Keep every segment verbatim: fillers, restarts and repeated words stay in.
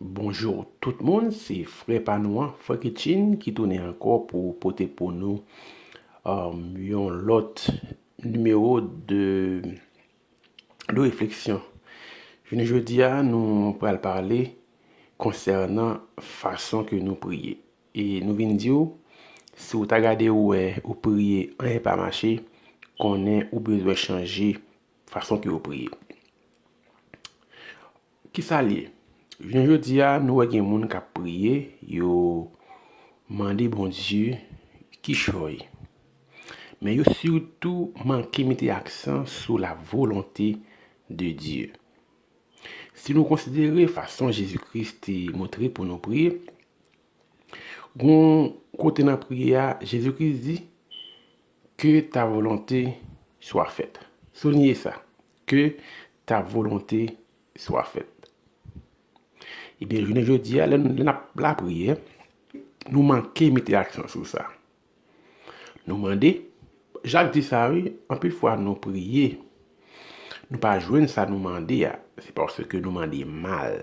Bonjou tout moun, se frè pa nou an, Franky Chin, ki tounen ankò pou pote pou nou, um, yon lòt nimewo de, de refleksyon. Jounen jodi a, nou pral pale konsènan fason ke nou priye. E nou vin di w, si w ta gade w wè ou priye, anyen pa mache, konnen ou bezwen chanje fason ke w priye. Kisa l ye? Jounen jodi a, nou wè gen moun k ap priye, yo mande Bondye kichòy. Men yo sitou manke mete aksan sou la volonte de Dye. Si nou konsidere fason Jezi Kris te montre pou nou priye, gon kote nan priyè a, Jezi Kris di, que ta volonté soit faite. Souliye sa, que ta volonté soit faite. Ebyen, jounen jodi a, lè n ap lapriyè, nou manke mete aksan sou sa. Nou mande, Jak di sa wi, anpil fwa nou priye, nou pa jwenn sa nou mande a, se paske nou mande mal.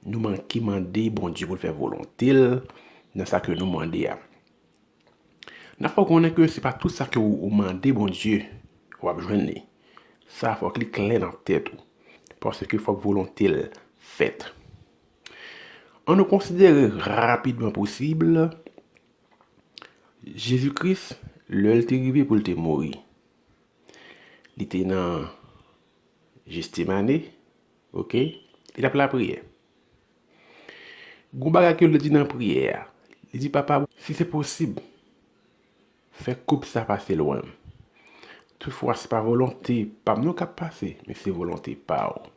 Nou manke mande Bondye pou l fè volonte l nan sa ke nou mande a. N ap fè w konnen ke se pa tout sa ke w, ou mande Bondye, w ap jwenn li. Sa fòk li klè nan tèt ou. Paske fòk volonte l fèt. An nou konsidere rapidman posib, Jezi Kris, lè l te rive pou l te mouri, li te nan Jestemane, oke? Li t ap lapriyè. Gon bagay ke l di nan priyè a. Li di, Papa, si se posib, fè koup sa pase lwen m. Toutfwa, se pa volonte pa m non k ap pase, men se volonte pa w.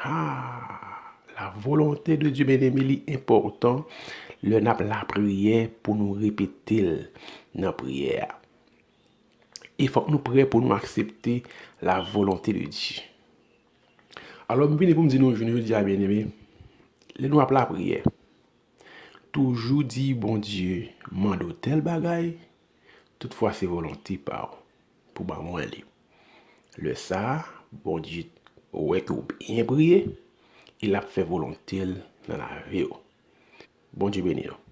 Ha! La volonte de Dye, byeneme, li enpòtan lè n ap lapriyè pou nou repete l nan priyè a. E fòk nou prè pou nou aksepte la volonte de Dye. Alò, m vini pou m di nou, jounen jodi a, byeneme, lè nou ap lapriyè, toujou di Bondye, mande w tèl bagay, toutfwa se volonte pa w pou ban mwen li. Lè sa a, Bondye wè ke w byen priye, e l ap fè volonte l nan lavi w. Bondye beni nou.